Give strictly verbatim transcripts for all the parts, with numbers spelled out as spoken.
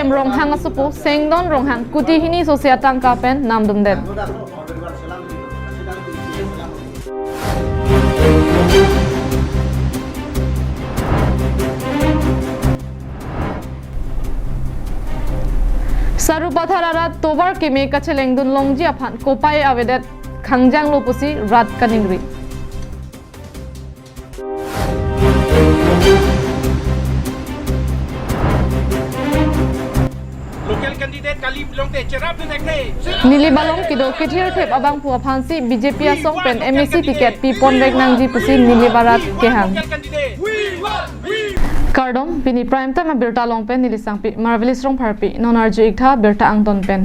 M Ronghang asopo Sengdon Ronghang kuti hini sose atangka pen namdundet. Sarupathar arat tovar keme kachelengdun longji aphan kopai avedet khangjanglo pusi rat kaningri. Local candidate kali longte cherap de dekte. Nilip along kedo kethirthep abangphu aphansi B J P asong pen M A C ticket piponvek nangji pusi Nilip arat kehang. Local candidate. Kardom, pini Prime Time abirta along pen neli Sangpi Marvelous Rongpharpi, non arju-ik tha birta angton pen.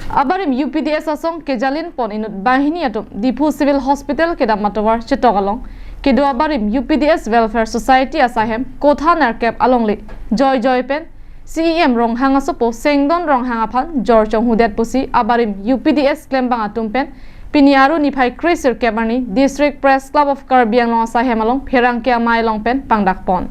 Abarim U P D S asong kejalin pon inut banghini atum Diphu Civil Hospital kedam atovar chetok along kedo abarim U P D S Welfare Society asaihem kotha nerkep alongle joijoi pen C E M Ronghang asopo Sengdon Ronghang aphan jor chonghudet pusi abarim U P D S klembang atum pen pini Aru niphai kre sirkep arni District Press Club of Karbi Anglong asaihem along pherangke amei along pen pangdakpon.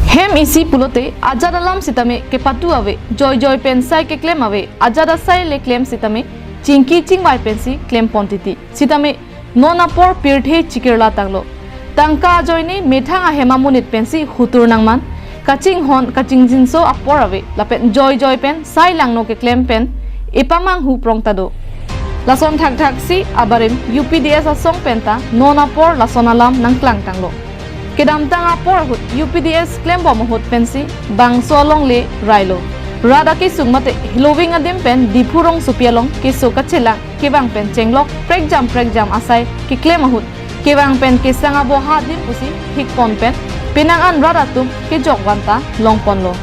Hem isi pulote ajat alam sitame kepatu ave, joijoi pen sai keklem ave, ajat asai le klem sitame chingki chingvai pensi klempon titi. Sitame non apor pirthe chikirla tanglo. Tangka ajoine methang ahem amonit pensi hutur nangman, kachinghon kachingjinso apor ave, lapen joijoi pen sai langno keklem pen epamanghu prong ta do. Lason thakthaksi abarim U P D S asong penta non apor lason alam nangklang tanglo. Kedamtang apor ahut U P D S klembom ahut pensi bangso alongle railo. Rat akesung mate Heloving adim pen Diphu rongsopi along keso kachelang kevang pen chenglok prekjam prekjam asai keklem ahut kevang pen kesang aboha adim pusi thikpon pen penang an rat atum kejok vanta longponlo.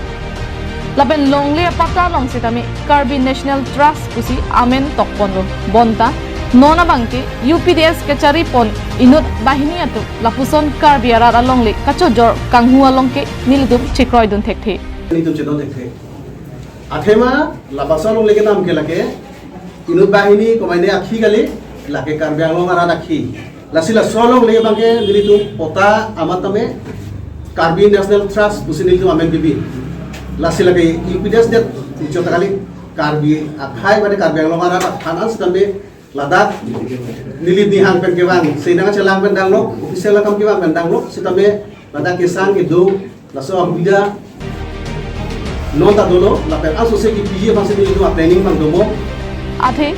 Lapen longle apatta along sitame Karbi National Trust pusi amen tokponlo. Bonta non abangke U P D S kacharipon inut banghini atum lapuson Karbi arat alongle kachojor kanghu along ke nelitum chekroidun thekthe. Nelitum chedon thekthe. Athema labangso alongle kedam ke lake inut banghini komaine akhi kali, lake Karbi Anglong arat akhi. Lasi laso alongle abangke nelitum patta amat tame Karbi National Trust pusi nelitum amen pipi. Lasi lake U P D S det ucot kali, Karbi akhai mane Karbi Anglong arat aphan an sitame ladak neli nihang pen kevang, senang chelang pen danglo, official akam kevang pen danglo, sitame ladak kesang kedo laso ahubida non ta dolo, lapen asose kepiji aphansi nelitum a-planning abang domo. Athe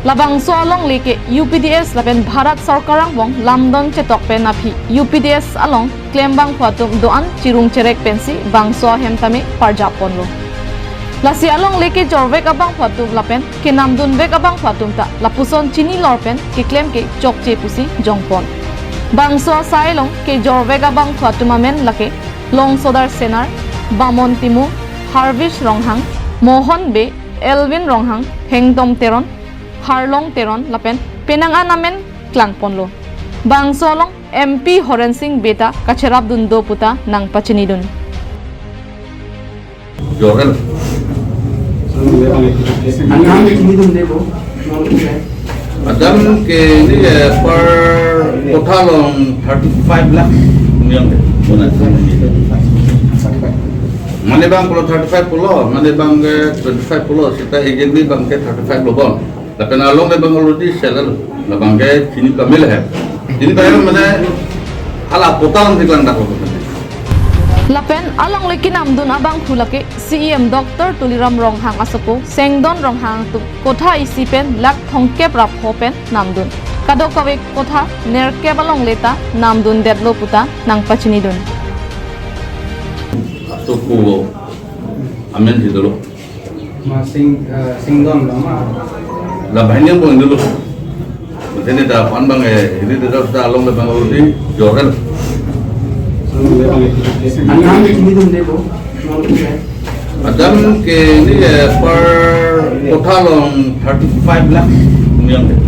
labangso alongle ke U P D S lapen Bharat Sorkar angbong lamdon chetok pen aphi U P D S along klembangphu atum do-an chirung cherek pensi bangso ahem tame parjapponlo. Lasi alongle kejorvek abangphu atum lapen kenamdunvek abangphu atum ta lapuson chinilor pen keklem ke chokche pusi jongpon. Bangso asai along kejorvek abangphu atum amen lake Longsodar Senar, Bamon Timung, Harvish Ronghang, Mohon Bey, Elvin Ronghang, Thengtom Teron, Harlong Teron lapen penang an amen klangponlo. Bangso along M P Horen Sing Bey ta kacherapdun do puta nangpachinidun. Jorel. Anam ini dun deh, Bu. Adam ke ini, eh, per kotha along thirty-five lakh niang deh. Mane bang pulo thirty-five pulo, mane bang ke twenty-five pulo, seta agent ni bang ke thirty-five lo bon. Lapen alongle bang already sell, labang ke chini pamil hai. Chini pamil mane hala patta along thiklang dak lo. Lapen alongle kenamdun abangphu lake C E M Doctor Tuliram Ronghang asopo Sengdon Ronghang atum kotha isi pen lakh thomkep ra pho pen namdun. Kadokave kotha nerkep alongle ta namdundetlo puta nangpachinidun. Asopo amen si dolo. Ma Sing, eh, Singdon lo ma. La banyak pun dulu. Maksudnya dah pan bang eh, ini dah sudah along bang already jorel. Anam ini dun deh, Bu. Adam ke ini eh, per kotha along thirty-five lakh niang deh.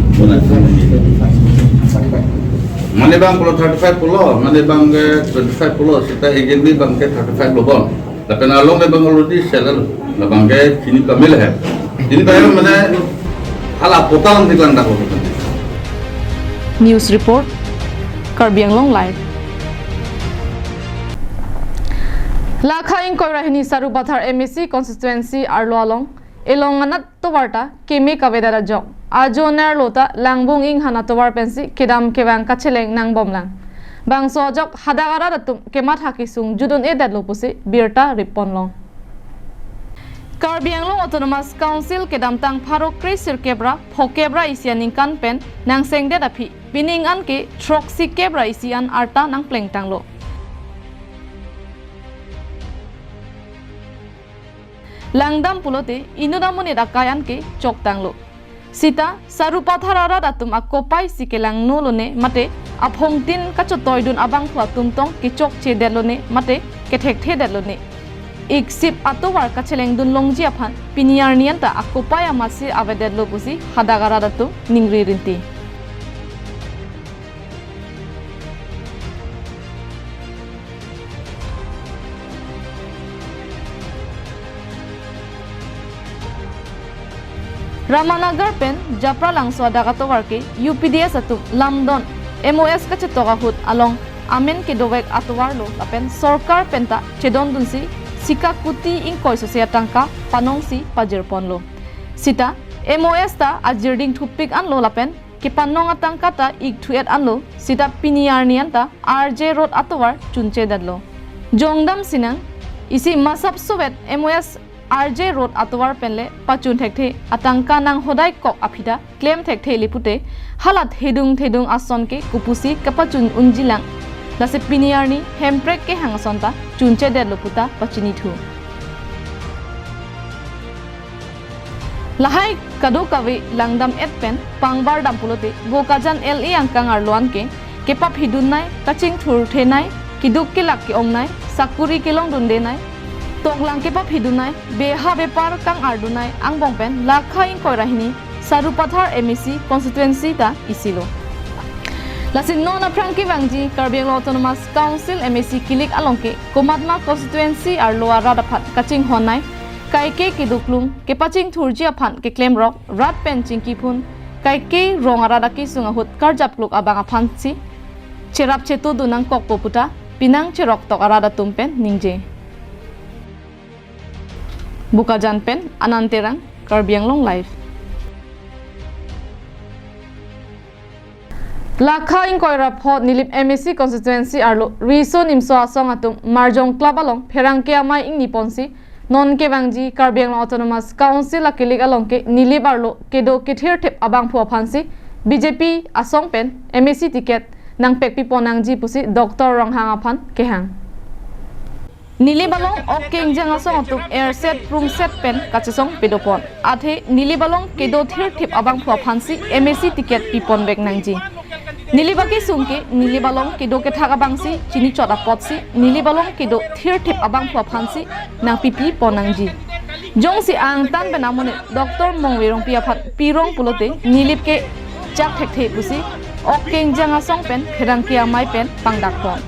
Mane bang pulo thirty-five pulo, mane bang ke twenty-five pulo, seta agent ni bang ke thirty-five lo bon. Lapen alongle bang already sell, labang ke chini pamil hai. Chini pamil mane hala patta along thiklang dak lo. News report, Karbi Anglong Live. Lakha ingkoi ra hini Sarupathar M A C constituency arlo along elong anat tovar ta keme kavedet ajok, ajo nerlo ta langbung inghan atovar pensi kedam kevang kacheleng nangbomlang. Bangso ajok hadak arat atum kematha kesung jut un-edetlo pusi birta rip ponlong. Karbi Anglong Autonomous Council kedamtang pharo kre sirkep ra phokep ra isi aningkan pen nangsengdet aphi pining an ke throksi kep ra isi an arta nangplengtanglo. Langdam pulote inut amonit akai an ke choktanglo. Sita Sarupathar arat atum akopai si kelangno lone mate aphongtin kachotoidun abangphu atum tong kechokchedet lone mate kethekthedet lone, iksip atovar kachelengdun longji aphan pini arni anta akopai amatsi avedetlo pusi hadak arat atum ningri rinti. Ramanagar pen Japralangso adak atovar ke U P D S atum lamdon M O S kachetok ahut along amen kedovek atovarlo lapen sorkar penta chedondunsi sika kuti ingkoi sose atangka panongsi pajirponlo. Sita M O S ta ajirding thupik anlo lapen kepanong atangka ta ikthu-et anlo, sita pini arni anta R J Road atovar chunchedetlo. Jongdam sinang, isi masap sovet M O S R J Road atovar penle pachun thekthe, atangka nang hodai kok aphi ta klem thekthe le pute, hala thedung thedung ason ke kopusi kapachun unjilang. Lasi pini arni Hemprek kehang ason ta chunchedetlo puta pachinithu. Lahai kadokave langdam-et pen pangbardam pulote Bokajan L A angkang arlo an ke kepaphidun nai, kachingthurthe nai, keduk kelak ke-ong nai, sakuri kelongdunde nai, toklang kepaphidun nai, beha bepar kang-ardun nai angbong pen lakha ingkoi ra hini Sarupathar M A C constituency ta isilo. Lasi non aphrang kevangji Karbi Anglong Autonomous Council M A C kilik along ke komatma constituency arlo arat aphan kachinghon nai, kaike keduklum kepachingthurji aphan keklemrok rat pen chingkiphun, kaike rong arat akesung ahut karjapkluk abang aphansi cherap chetodun nangkokpo puta pinang cheroktok arat atum pen ningje. Bokajan pen Anand Terang, Karbi Anglong Live. Lakha ingkoi ra pho Nilip M A C constituency arlo Riso Nimso Asong atum Marjong Club along pherangke amei ingni ponsi non kevangji Karbi Anglong Autonomous Council akilik along ke Nilip arlo kedo kethirthip abangphu aphansi B J P asong pen M A C ticket nangpekpi pon nangji pusi Doctor Ronghang aphan kehang. Nilip along ok kengjang asong atum erset prungset pen kachesong pedopon. Athe Nilip along kedo thirthip abangphu aphansi M A C ticket piponvek nangji. Nilip akesung ke Nilip along kedo kethak abangsi chinichot apotsi Nilip along kedo thirthip abangphu aphansi nangpipi pon nangji. Jongsi angtan pen amonit Doctor Mongve Rongpi aphan pirong pulote Nilip ke chak thekthe pusi ok kengjang asong pen pherangke amei pen pangdak pon.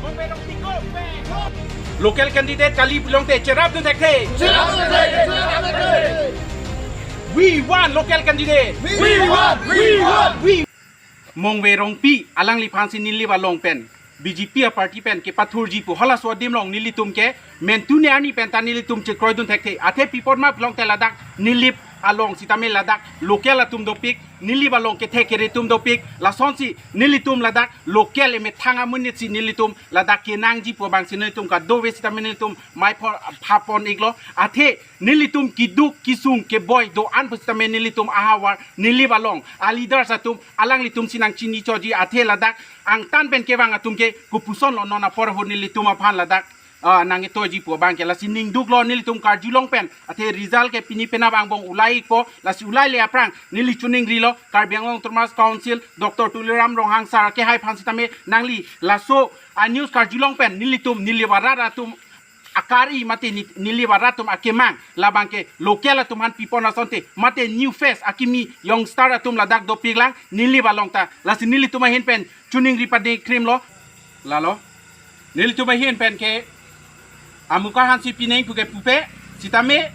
Local candidate kali pulote cherapdun thekthe. We want local candidate. We want, we want, we. Mongve Rongpi alangliphansi Nilip along pen B J P aparty pen kepathurji pu halaso adim along nelitum ke mentune arni pen ta nelitum chekroidun thekthe. Athe piponma pulote ladak Nilip along sitame ladak local atum dopik, Nilip along kethe kere atum dopik, lasonsi nelitum ladak local emethang amonitsi nelitum ladak kenangji pu abangsi nelitum kadokave sitame nelitum mei pho phapon iklo. Athe nelitum keduk kesung keboi do-an pusitame nelitum ahavar Nilip along aleaders atum alanglitumsi nangchinichotji. Athe ladak angtan pen kevang atum ke kopusonlo non apor ahut nelitum aphan ladak, ah, nangketoiji pu abangke. Lasi ningduklo nelitum karjulong pen. Athe result ke pini penap angbong ulai ikpo. Lasi ulaile aphrang neli choningrilo Karbi Anglong Autonomous Council Doctor Tuliram Ronghang sir kehai aphan sitame nangli laso a-news karjulong pen nelitum Nilip arat atum akari mate Ni-, Nilip arat atum akemang labangke local atum aphan pipon asonte mate new face akimi youngster atum ladak dopiklang Nilip along ta. Lasi nelitum ahin pen choningri padikrimlo. Lalo nelitum ahin pen ke amukhar aphansi pineng puke pupe sitame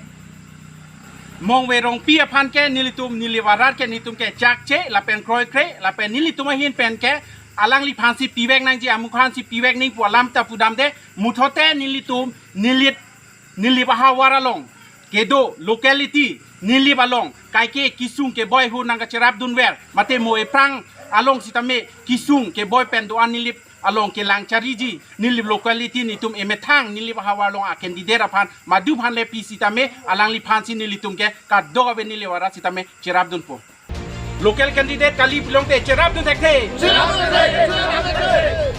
Mongve Rongpi aphan ke nelitum Nilip arat ke nelitum ke chakche lapen kroikre lapen nelitum ahin pen ke alangliphansi pivek nangji, amukhar aphansi pivek nangji pu alam ta pudamde. Muthote nelitum Nilip Nilip ahavar along kedo locality, nilip along kaike kesung keboi ahut nangkacherapdunver, mate mo ephrang along sitame kesung keboi pen do-an nilip along kelang chariji, nilip locality netum emethang nilip ahavar along a-candidate aphan, madu aphan le pi sitame alangliphan si nelitum ke kadokave nilip arat sitame cherapdunpo. Local candidate kali pulote cherapdun thekthe. Cherapdun thekthe, cherapdun thekthe.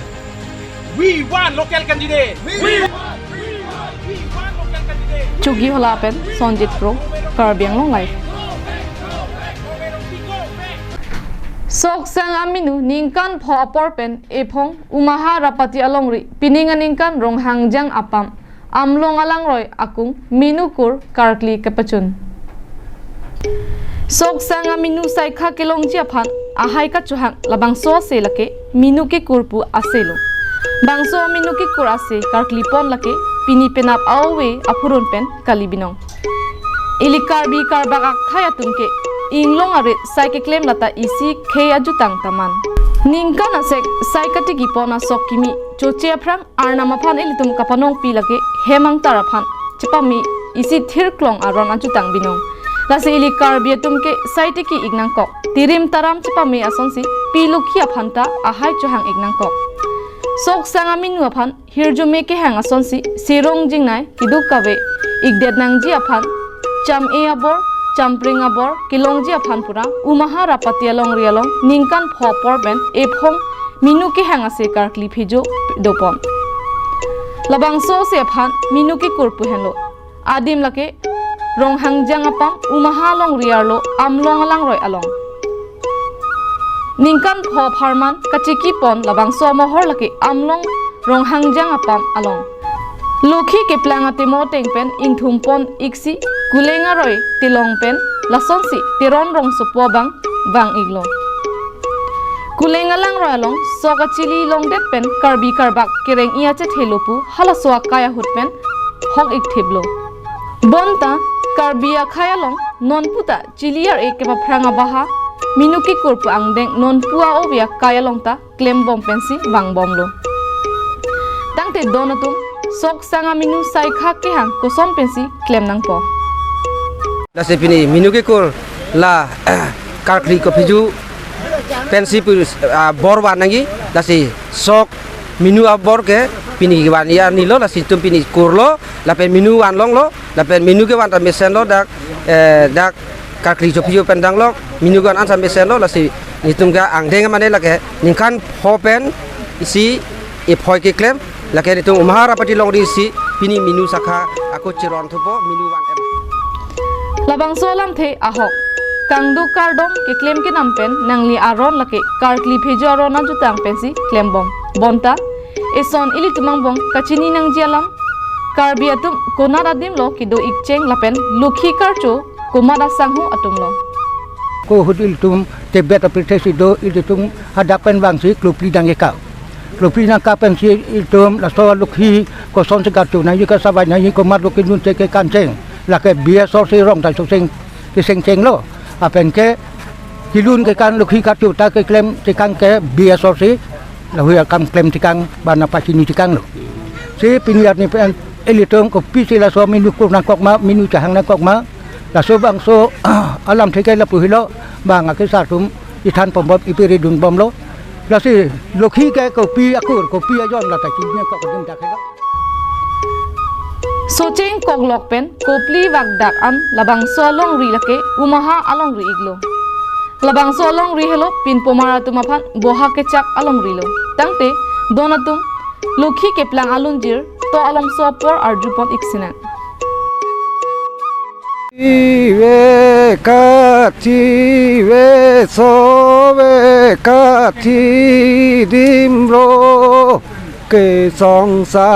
We want local candidate. We want, we want, we want local candidate. Chokihola pen Sonjit Kro, Karbi Anglong Live. Sok Sang Aminu ningkan pho apor pen ephong Umha Rapati alongri pining aningkan Ronghang Jang apam Amlong alangroi akung Minu Kur karkli kepachun. Sok Sang Aminu saikha kelongji aphan ahai kachohang labangso ase lake Minu Kekur pu ase lo. Bangso Minu Kekur ase karkli pon lake pini penap aove aphurun pen kali binong. Ili Karbi Karbak akhei atum ke inglong arit sai keklem lata isi khei ajutang taman. Ningkan asek sai katiki pon asok kimi choche aphrang Arnam aphan ilitum kapanongpi lake hem angtar aphan chepame isi thirklong aron ajutang binong. Lasi ili Karbi atum ke sai tiki ik nangkok. Tirim taram chepame asonsi pi lukhi aphan ta ahai chohang ik nangkok. Sok Sang Aminu aphan hirjume kehang asonsi sirong jingnai kiduk kave ikdet nangji aphan cham-e abor, champring abor kelongji aphan pura Umha Rapati alongri along ningkan pho apor pen ephong Minu kehang ase karkli phojo dopon. Labangso ase aphan Minu Kekur pu henlo. Adim lake Ronghang Jang apam Umha alongri arlo Amlong alangroi along. Ningkan pho apharman kachiki pon labangso amohor lake Amlong Ronghang Jang apam along. Lokhi keplang atemo ateng pen ingthum pon iksi kuleng aroi telong pen lasonsi Teron rongsopo abang vang iklo. Kuleng alangroi along sok achili longdet pen Karbi Karbak kereng-i achethe lo pu halaso akai ahut pen hok ikthip lo. Bonta Karbi akhei along non puta chili ar-e kepaphrang abaha Minu Kekur pu angdeng non pu aove akai along ta klembom pensi vangbomlo. Tangte don atum Sok Sang Aminu saikha kehang koson pensi klem nangpo. Lasi pini Minu Kekur la karkli kopiju pensi pu, ah, bor van nangji, lasi sok Minu abor ke pini van ya nilo, lasi itum pini kurlo, lapen Minu van longlo, lapen Minu kevan ta mesenlo dak, eh, dak karkli chopiju pen danglok, Minu kevan ansa mesenlo, lasi netum ke angdeng mane lake ningkan pho pen isi ephoi keklem, lake netum Umha Rapati alongri si pini Minu sakha ako cheron thupo, Minu van em. Labangso alamthe ahok kangduk kardom keklem kenam pen nangli aron lake karkli phojo aron ajutang pensi klembom. Bonta eson ilitum angbong kachini nangji alam, Karbi atum konat adim lo kedo ikcheng lapen lokhi karcho komat asangho atum lo. Ko ahut ilitum tebet apirthe si do, ilitum hadak pen vangsi klopli dang eka. Klopli nangka pensi ilitum laso lokhi kosonsi karcho nangji, kasavai nangji, komat lo kedun cheng kekan cheng, lake B S R C rong ta cheng keseng chenglo. Lapen ke kedun kekan lokhi karcho ta keklem tekang ke B S R C lahui akam klem tekang bana pachini tekanglo. Si pini arni pen ilitum kopisi laso Minu kur nangkok ma, Minu chehang nangkok ma, laso bangso alamthe ke lapu helo, bang akesar atum ithan pombom ipiri dunbomlo. Lasi lokhi ke kopi akur, kopi ajon lata chini nangkok adim dak helo. Socheng koklok pen kopli vak dak an labangso alongri lake Umha alongri iklo. Labangso alongri helo pinpomar atum aphan boha kechak alongri lo. Tangte don atum lokhi keplang alunjir to alomso apor arjupon iksinang. Chive kachive sove kachidim ro ke songsa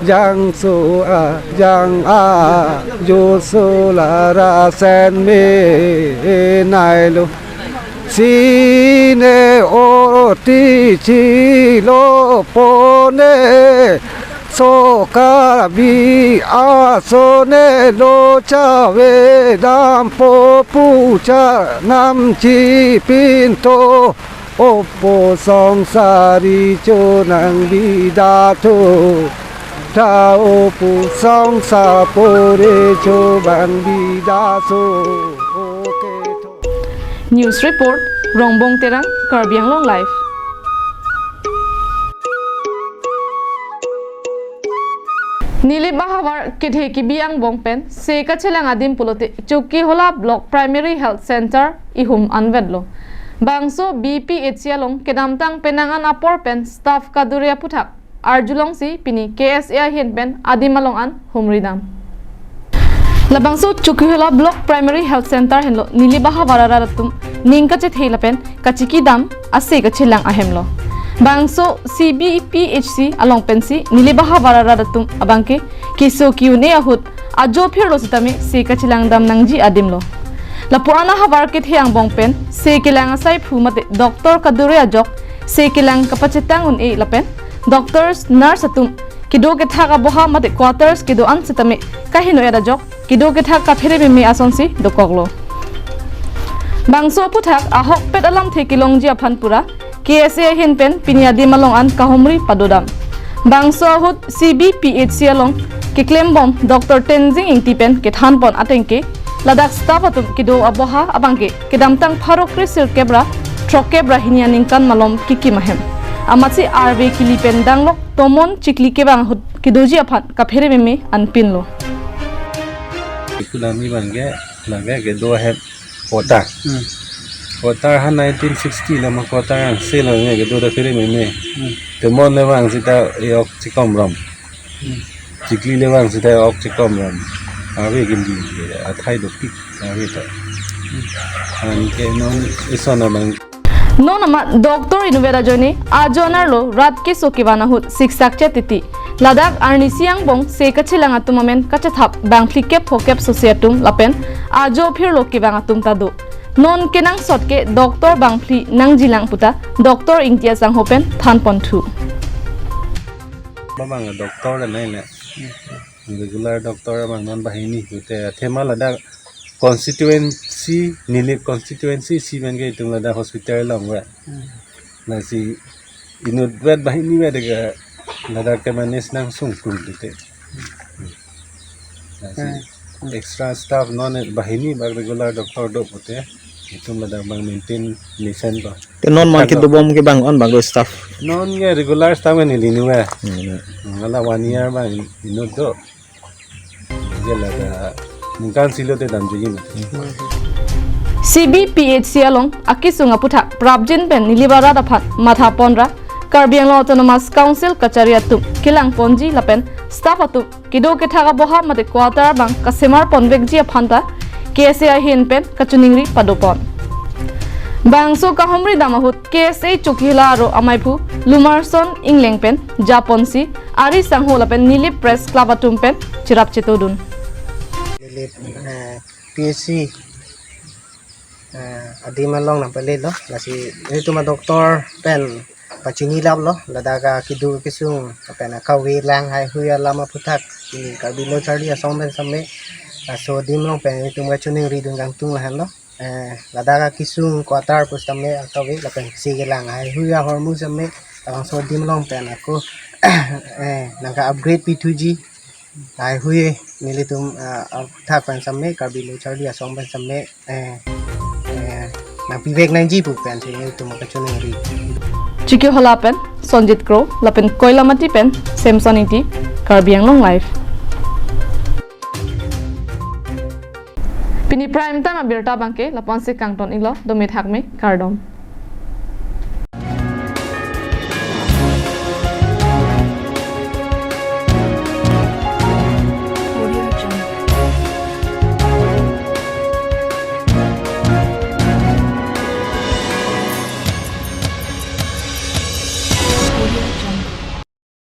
jang su a jang a ju su la ra sen me nai lo. Sine oti chilo pone, so Karbi asone lo chave dampo pu cha nam chipinto, opo songsari chonang bidatho. Tao pu song sa pore cho ban bi da so. Okay, tho. News report, Rongbong Terang, Karbi Anglong Live. Nilip ahavar kethe kebi angbong pen se kachelang adim pulote Chokihola Block Primary Health Center ihum anvetlo. Bangso B P H C along kedamtang penang an apor pen staff kadure aphuthak arjulongsi pini K S A ahin pen adim along an humri dam. Labangso Chokihola Block Primary Health Center henlo nilip ahavar arat atum ning kachethei lapen kachiki dam ase kachelang ahemlo. Bangso C B P H C along pensi nilip ahavar arat atum abangke keso ki-un-e ahut ajo phirlo sitame se kachelang dam nangji adimlo. Lapu-an ahavar kethe angbong pen se kelang asai phu mate doctor kadure ajok se kelang kapachetang un-e lapen doctors, nurse atum kedo kethak aboha mate quarters kedo-an sitame kaheno-et ajok kedo kethak kaphere meme asonsi dokoklo. Bangso aphuthak ahokpet alamthe kelongji aphan pura K S A ahin pen pini adim along an kahumri padodam. Bangso ahut C B P H C along keklembom Doctor Tenzing Ingti pen kethanpon atengke ladak staff atum kedo aboha abangke kedamtang pharo kre sirkep ra throkkep ra hini aningkan malom kikim ahem. Amatsi arve kili pen danglok tomon chikli kevang ahut kedoji aphan kaphere meme anpinlo. Iku dami bangke lage kedo ahem quarter. Hmm. Quarter ha nineteen sixty lama quarter yang selo nge kedo ta phere meme. Hmm. Tomon le vang sita yok chikom ram. Hmm. Chikli le vang sita yok chikom ram. Ave gindi athai dopik ave ta. Hmm. Anke non isona bang. Non amat doctor inutvet ajoine ajo anerlo rat keso kevan ahut siksak chetiti. Ladak arnisi angbong se kachelang atum amen kachethap bangphli kep phokep sose atum lapen ajo phirlo kevang atum ta do. Non kenangsot ke doctor bangphli nangjilang puta Doctor Ingti asangho pen thanponthu. Mamang doctor le nai le. Regular doctor abang non banghini pute athema ladak constituency, Nilip constituency si bangke itum ladak hospital long we. Hmm. Lasi inutvet banghini we dega ladak ke manage nangsung pute. Lasi Hmm. extra staff non banghini bang regular doctor do pute itum ladak bang maintain nisen ko. Te non man ke Thanglo. Dobom ke bang on bang do staff. Non ke regular staff ni linu we. Hmm. Ngala one year bang inut do. Jela ka ningkan silo te dam jegi mate. C B P H C along akesung aphuthak prapjin pen nilip arat aphan matha ponra Karbi Anglong Autonomous Council kachari atum kelang ponji lapen staff atum kedo kethak aboha mate quarter bang kasemar ponvekji aphan ta K S A ahin pen kachiningri padopon. Bangso kahumri dam ahut K S A Chokihola aro amaiphu Lumarson Ingleng pen japonsi ari sangho lapen Nilip Press Club atum pen cherap chetodun. Nilip, eh, P H C, eh, adim along nangpale lo, lasi itum adoctor pen pachini laplo, ladak akedo kesung pen akave lang haihui alam aphuthak, pini Karbi Lo Charli Asong pen same, laso adim along pen itum kachiningri dun kangtung lahenlo. Eh, ladak akesung quarter pusitame akave lapen se kelang haihui ahormu same, labangso adim along pen ako, eh, nangka upgrade pithuji, haihui nelitum, ah, aphuthak pen same, Karbi Lo Charli Asong pen same, eh, eh, nangpivek nangji pu pensi nelitum kachiningri. Chokihola pen Sonjit Kro, lapen Koilamati pen Samson Ingti, Karbi Anglong Live. Pini prime time abirta bangke lapu-ansi kangton iklo, dome thakme, kardom.